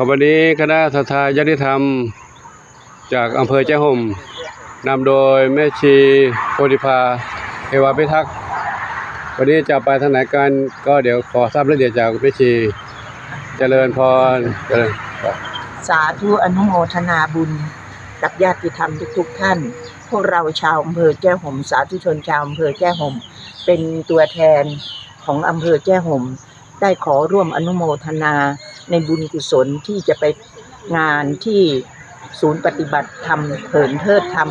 ຂະບວນນີ້ຄະນະສັດທາຍາດຕິທຳຈາກອຳເພີແຈ້ຫົມ ນຳໂດຍແມ່ຊີໂພທິພາ ເທວາພິທັກ. ວັນນີ້ຈະໄປທາງໃດກັນ ກໍດຽວຂໍຊາບລາຍລະອຽດຈາກແມ່ຊີ. ຈະເລີນພອນ ຈະເລີນ ສາທຸ ອະນຸໂມທະນາບຸນກັບຍາດຕິທຳທຸກໆທ່ານ. ພວກເຮົາຊາວອຳເພີແຈ້ຫົມ ສາທຸຊົນຊາວອຳເພີແຈ້ຫົມ ເປັນຕົວແທນຂອງອຳເພີແຈ້ຫົມ ໄດ້ຂໍຮ່ວມອະນຸໂມທະນາໃນບຸນກຸສົນທີ່ຈະໄປງານທີ່ສູນປະຕິບັດທຳເຫີນເທີດທຳ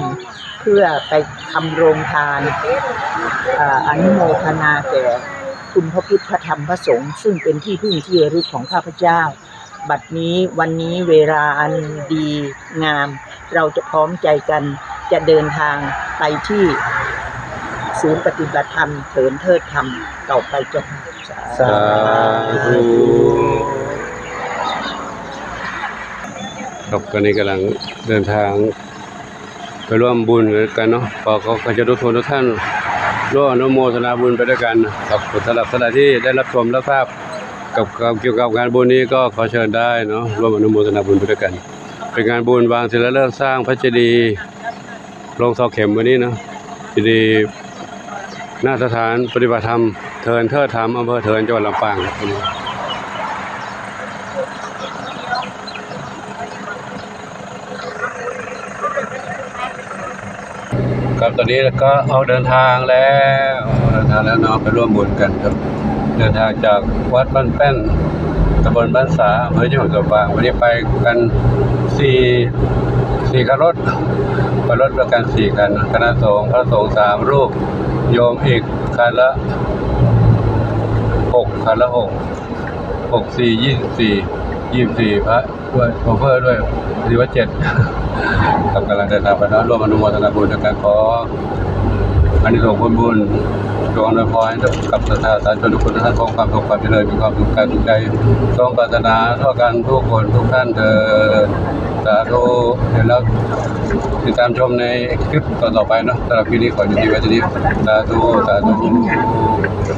ເພື່ອໄປທຳໂຮງທານ ອາ ອະນຸໂມທະນາແກ່ຄຸນພະພຸດ ພະທຳ ພະສົງ ຊຶ່ງເປັນທີ່ເພິ່ງທີ່ລະລຶກຂອງຂ້າພະເຈົ້າ. ບັດນີ້ ວັນນີ້ ເວລາອັນດີງາມ ເຮົາຈະພ້ອມໃຈກັນ ຈະເດີນທາງໄປທີ່ສູນປະຕິບັດທຳເຫີນເທີດທຳຕໍ່ໄປເຈົ້າ. ສາທຸ ຄັບ ຕອນນີ້ກຳລັງເດີນທາງໄປຮ່ວມບຸນກັນເນາະ. ຂໍ ຂໍ ຂໍເຊີນທຸກຄົນທຸກທ່ານ ຮ່ວມອະນຸໂມທະນາບຸນໄປດ້ວຍກັນ. ຄັບ ສຳລັບທ່ານໃດທີ່ໄດ້ຮັບຊົມຮັບຊາບ ກັບ ກັບ ກ່ຽວກັບງານບຸນນີ້ ກໍຂໍເຊີນໄດ້ເນາະ ຮ່ວມອະນຸໂມທະນາບຸນໄປດ້ວຍກັນ. ເປັນງານບຸນວາງສິລາເລີກສ້າງພະເຈດີ ລົງເສົາເຂັມມື້ນີ້ເນາະ ທີ່ໜ້າສະຖານປະຕິບັດທຳເທີນເທີດທຳ ອຳເພີເທີນ ຈັງຫວັດລຳປາງ. ຄັບ ຕອນນີ້ກໍອອກເດີນທາງແລ້ວ ອອກເດີນທາງແລ້ວເນາະ ໄປຮ່ວມບຸນກັນຄັບ. ເດີນທາງຈາກວັດບ້ານແປ້ນ ຕຳບົນບ້ານສາ ອຳເພີແຈ້ຫົມ ຈັງຫວັດລຳປາງ. ວັນນີ້ໄປກັນສີ່ ສີ່ຄັນລົດ ໄປລົດດ້ວຍກັນສີ່ຄັນ ຄະນະສົງ ພະສົງສາມຮູບ ໂຍມອີກຄັນລະຫົກ ຄັນລະຫົກ ຫົກສີ່ ຊາວສີ່ ຊາວສີ່ ພະ ດ້ວຍ ໂຊເຟີດ້ວຍ ຖືວ່າເຈັດ. ຄັບ ກຳລັງເດີນທາງໄປເນາະ ຮ່ວມອະນຸໂມທະນາບຸນນຳກັນ. ຂໍອານິສົງຜົນບຸນ ຈົ່ງອຳນວຍພອນໃຫ້ກັບສັດທາສາທຸຊົນທຸກຄົນ ທ່ານ ຄວາມສຸກຄວາມຈະເລີນ ມີຄວາມສຸກກາຍສຸກໃຈ ສົມປາດຖະໜາທົ່ວກັນທຸກຄົນທຸກທ່ານເທີນ. ສາທຸ. ແລ້ວຕິດຕາມຊົມໃນຄລິບຕອນຕໍ່ໄປເນາະ. ສຳລັບຄລິບນີ້ຂໍຍຸຕິໄວ້ເທົ່ານີ້. ສາທຸ ສາທຸ.